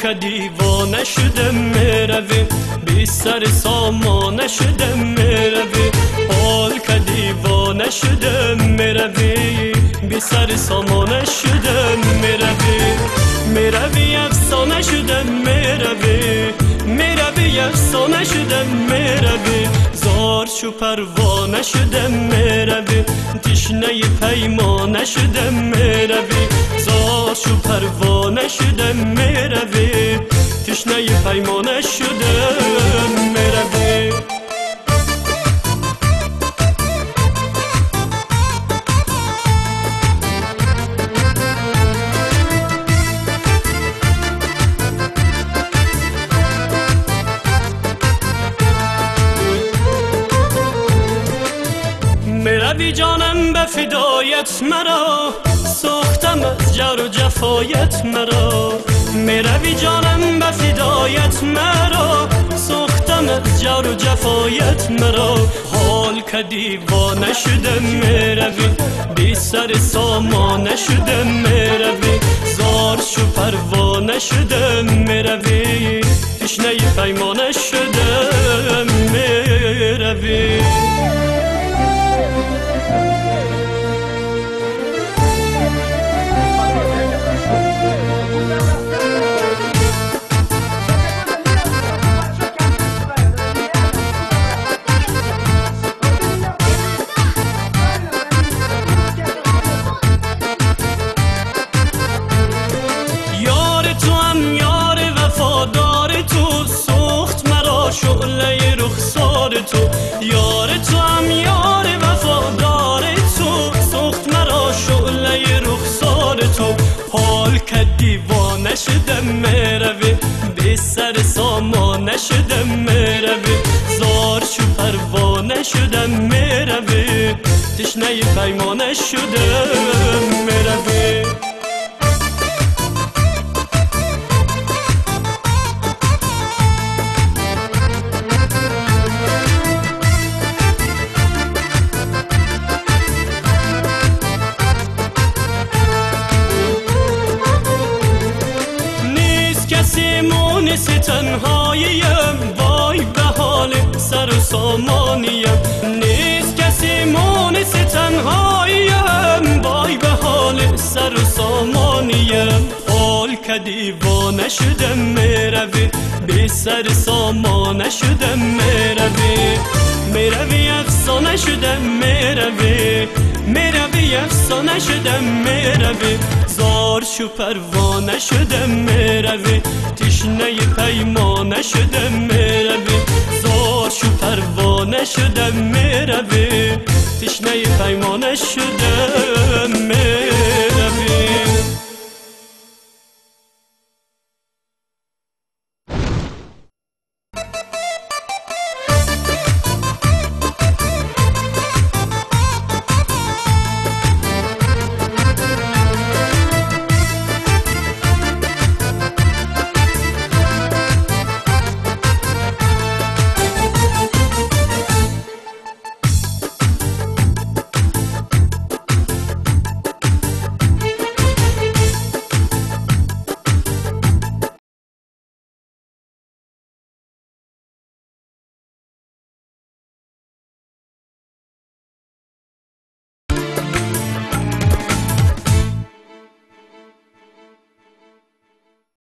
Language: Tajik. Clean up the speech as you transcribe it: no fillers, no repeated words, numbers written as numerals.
که دیوانه شدم میروی، بی سر سامانه شدم میروی. حال که دیوانه شدم میروی، بی سر سامانه شدم میروی. میروی افسانه شدم میروی، میروی افسانه شدم میروی. زار شو پروانه شدم میروی، تشنه پیمانه شدم میروی. زار شو پروانه شدم میروی، تشنه پیمانه شدم میروی. میروی جانم به فدایت مرا، سوختم از جور و جفایت مرا. میروی جانم به فدایت مرا، سوختم از جور و جفایت مرا. حال که دیوانه شدم میروی، بی سر سامانه شدم میروی. زار شو پروانه شدم میروی، تشنه پیمانه شدم میروی. شعله رخسار تو، یار تو هم یار وفادار تو، سوخت مرا شعله رخسار تو. حال که دیوانه شدم میروی، بی سر سامانه شدم میروی. زار شو پروانه شدم میروی، تشنه پیمانه شدم میروی. مونس تنهاییم، وای به حال سر و سامانیم. نیست کسی مونس تنهاییم، وای به حال سر و سامانیم. حال که دیوانه شدم میروی، بی سر سامانه شدم میروی. میروی افسانه شدم میروی، میروی افسانه شدم میروی. زار شو پروانه شدم میروی، تشنه پیمانه شدم میروی. زار شو پروانه شدم میروی، تشنه پیمانه شدم میروی.